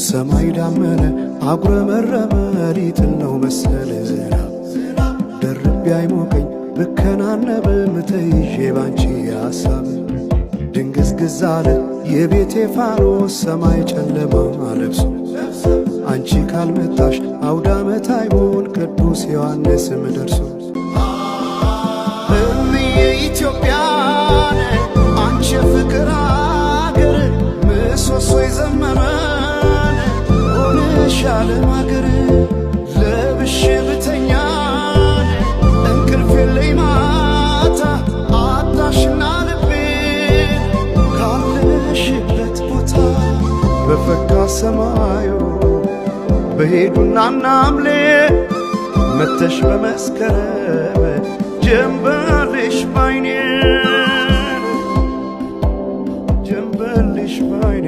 ሰማይ ዳመነ አጉረመረመ፣ ሊጥል ነው መሰል ዝናብ። ደርቤ አይሞቀኝ ብከናነብም ተይዤ ባንቺ ሐሳብ። ድንግዝግዝ አለ የቤቴ ፋኖስ፣ ሰማይ ጨለማ ለብሶ። አንቺ ካልመጣሽ አውደ ዓመት አይሆን፣ ቅዱስ ዮሐንስም ደርሶ። እምዬ ኢትዮጵያን፣ አንቺ የፍቅር አገር፣ ምሰሶ የዘመመን ሆነሽ ዓለም አገር። ለብሼ ብተኛን እንቅልፍ የለኝ ማታ፣ አጣሽና ልቤ ካለሽበት ቦታ። በፈካ ሰማዩ በሄዱና ናምሌ፣ መተሽ በመስከረም ጀንበልሽ ባይኔ፣ ጀንበልሽ ባይኔ።